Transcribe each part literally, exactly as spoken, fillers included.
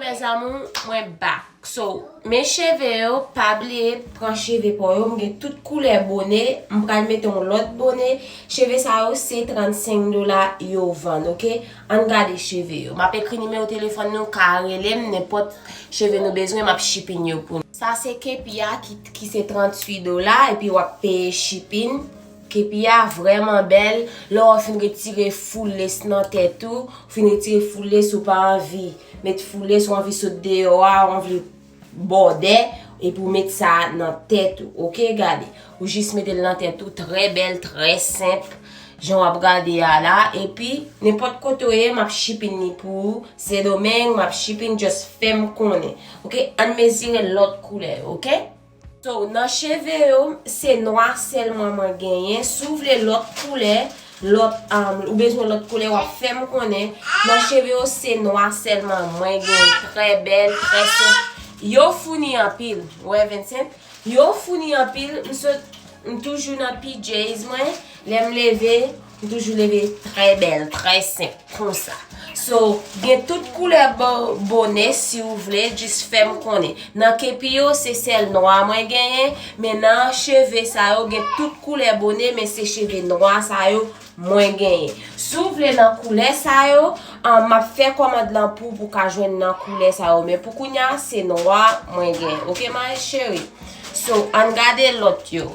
Mes amours, mwen back. So, men cheve yo, pa bliye pran cheve pa w yo. M gen tout koulè bone. M pral mete yon lòt bone. Cheve sa yo se trannsenk dola yo vann, oke? Ann gade cheve yo. M ap ekri nimewo telefòn nou, ka rele m, nenpòt cheve nou bezwen, m ap shipping yo pou nou. Sa se kepi a ki, ki se tranntuit dola, epi w ap peye shipping. Kepi a vrèman bèl. Lè w fin retire full lace nan tèt ou, ou fin retire full lace, ou pa anvi met full lace, ou anvi sot deyò a, ou anvi bòdè, epi ou met sa nan tèt ou, oke? Gade, ou jis mete l nan tèt ou, trè bèl, trè senp, jan w ap gade a la, epi nenpòt kote w ye, m ap shipping li pou ou, Sendomeng, m ap shipping, just fè m konnen, oke? Ann mezire lòt koulè, oke? So, nan cheve yo, se nwa sèlman mwen genyen. Si w vle lòt koulè, lòt, um, ou bezwen lòt koulè, w ap fè m konnen. Nan cheve yo, se nwa sèlman mwen genyen. Trè bèl, trè senp. Yo founi anpil. Wè, Vincent? Yo founi anpil. M sot, m toujou nan P Js mwen. Lè m leve, m toujou leve trè bèl, trè senp, konsa. So, gen tout koulè bo-, bone, si w vle, jis fè m konnen. Nan kepi yo, se sèl nwa mwen genyen, men nan cheve sa yo, gen tout koulè bone, men se cheve nwa sa yo mwen genyen. Si w vle nan koulè sa yo, an, m ap fè kòmand lan pou, pou w ka jwenn nan koulè sa yo, men pou kounya, se nwa mwen genyen. Oke, ma cheri? So, ann gade lòt yo.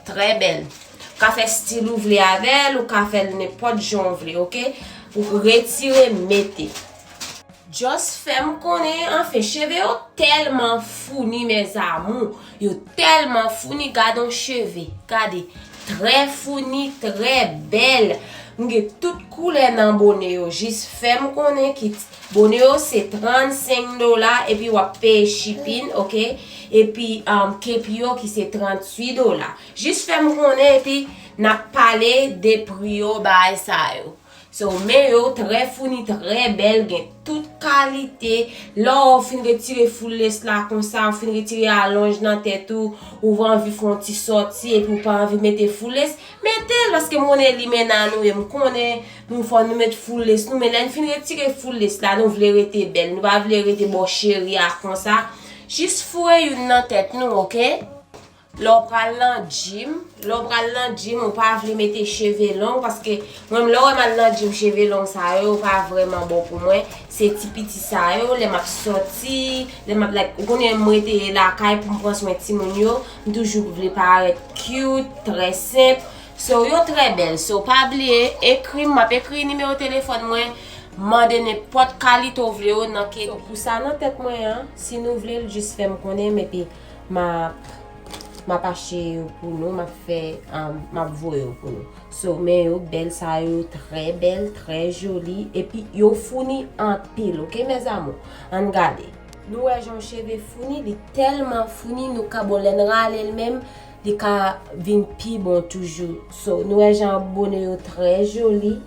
Trè bèl. Ou ka fè stil ou vle avè l, ou ka fè l nenpòt jan w vle, oke? Ou retire, mete. Just fè m konnen, anfen, cheve yo tèlman founi, mes amours. Yo tèlman founi, gade yon cheve. Gade. Trè founi, trè bèl. M gen tout koulè nan bone yo. Jis fè m konnen ki bone yo se trannsenk dola, epi w ap peye shipping, oke? Epi, um, kepi yo ki se tranntuit dola. Jis fè m konnen, epi n ap pale de pri yo, bagay sa yo. So, men yo trè founi, trè bèl, gen tout kalite. Lè w fin retire full lace la konsa, w fin retire alonj nan tèt ou, ou anvi fè yon ti sòti, epi w pa anvi mete full lace, mete l, paske m konnen limena nou ye, m konnen nou fò nou met full lace nou, men lè n fin retire full lace la, nou vle rete bèl, nou pa vle rete bò cheri a konsa. Jis foure youn nan tèt nou, oke? Lè w pral nan gym, lè w pral nan gym, ou pa vle mete cheve long, paske mwen, lè w wè m al nan gym, cheve long sa yo, yo pa vrèman bon pou mwen. Se ti piti sa yo, lè m ap sòti, lè m ap, like, ou konnen m rete lakay pou m pran swen timoun yo, m toujou vle parèt cute, trè senp. So, yo trè bèl. So, pa bliye, ekri m, m ap ekri nimewo telefòn mwen, mande nenpòt kalite w vle yo nan ke. So, pou sa nan tèt mwen an, si nou vle l, jis fè m konnen, m epi m ap, m ap achte yo pou nou, m ap fè, um, m ap voye yo pou nou. So, men yo bèl sa yo, trè bèl, trè joli, epi yo founi anpil, oke, mes amours? Ann gade. Nou wè jan cheve founi, li tèlman founi, nou ka, bon, lè n rale l menm, li ka vin pi bon toujou. So, nou wè jan bone yo trè joli,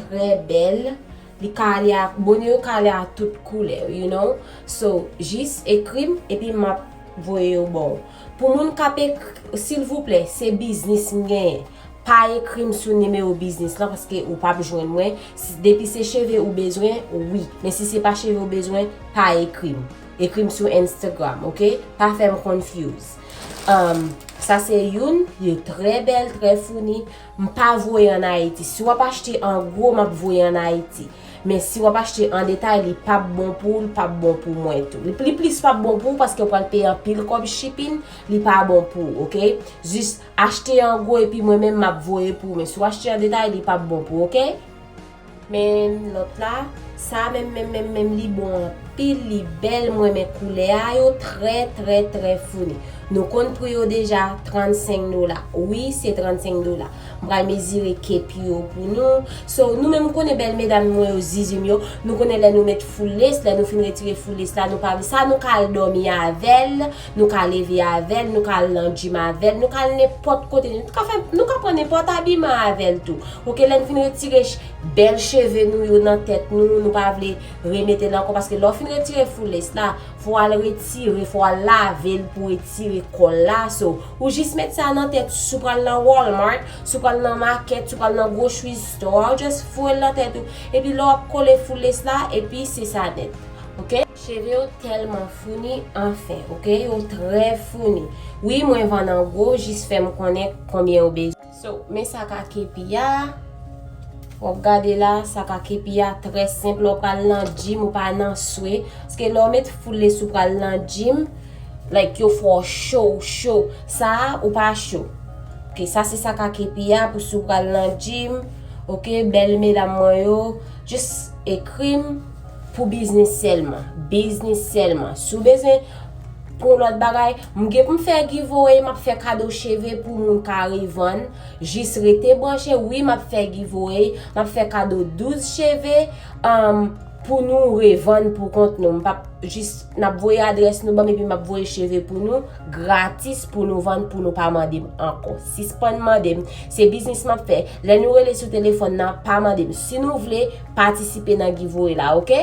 trè bèl. Li ka ale a, bone yo ka ale a tout koulè, you know. So, jis ekri m, epi m ap voye yo ba w. Pou moun k ap ekri, silvouplè, se biznis m genyen. Pa ekri m sou nimewo biznis lan, paske ou p ap jwenn mwen. Si, depi se cheve ou bezwen, wi. Men si se pa cheve ou bezwen, pa ekri m. Ekri m sou Instagram, oke? Pa fè m confuse. Um, sa se youn, yo trè bèl, trè founi. M pa voye ann Ayiti. Si w ap achte an gwo, m ap voye ann Ayiti. Men si w ap achte an detay, li p ap bon pou ou, li p ap bon pou mwen tou. Li, li plis p ap bon pou ou paske w pral peye anpil kòb shipping, li pa bon pou ou, oke? Jis achte an gwo epi mwen menm m ap voye pou ou. Men si w achte an detay, li p ap bon pou ou, oke? Men lòt la, sa menm, menm, menm, menm, li bon anpil, li bèl, m renmen koulè a yo, trè, trè, trè founi. Nou konn pri yo deja, trannsenk dola. Wi, se trannsenk dola. M pral mezire kepi yo pou nou. So, nou menm konnen bèl medam mwen yo, zizi m yo, nou konnen lè nou met full lace, lè nou fin retire full lace la, nou pa, sa nou ka al dòmi avè l, nou ka leve avè l, nou ka al nan gym avè l, nou ka al nenpòt kote, nou ka fè, nou ka pran nenpòt abiman avè l tou. Oke, lè n fin retire ch-, bèl cheve nou yo nan tèt nou, nou pa vle remete l ankò, paske lè w fin retire full lace la, fò w al retire, fò w al lave l pou retire kòl la. So, ou jis met sa nan tèt, si w pral nan Walmart, si w pral nan makèt, si w pral nan grocery store, ou just foure l nan tèt ou. Epi lè w ap kole full lace la, epi se sa nèt. Oke? Cheve yo tèlman founi, anfen, oke? Yo trè founi. Wi, mwen vann an gwo, jis fè m konnen konbyen yo bezwen. So, men sa k a kepi a. W ap gade la, sa k a kepi a trè senp. Lè w pral nan gym, ou pa nan swe. Paske lè w met foule sou pral nan gym, like, yo fè w cho, cho. Sa a, ou pa cho. Oke, sa se sa k a kepi a pou si w pral nan gym. Oke, bèl medam mwen yo, just ekri m pou biznis sèlman. Biznis sèlman. Si w bezwen pou yon lòt bagay, m gen pou m fè giveaway, m ap fè kado cheve pou moun ka revann. Jis rete branche, wi, m ap fè giveaway, m ap fè kado douz cheve, um, pou nou revann pou kont nou. M p ap jis, n ap voye adrès nou ban m epi m ap voye cheve pou nou, gratis pou nou vann, pou nou pa mande m ankò. Sispann mande m, se biznis m ap fè. Lè nou rele sou telefòn nan, pa mande m. Si nou vle patisipe nan giveaway la, oke?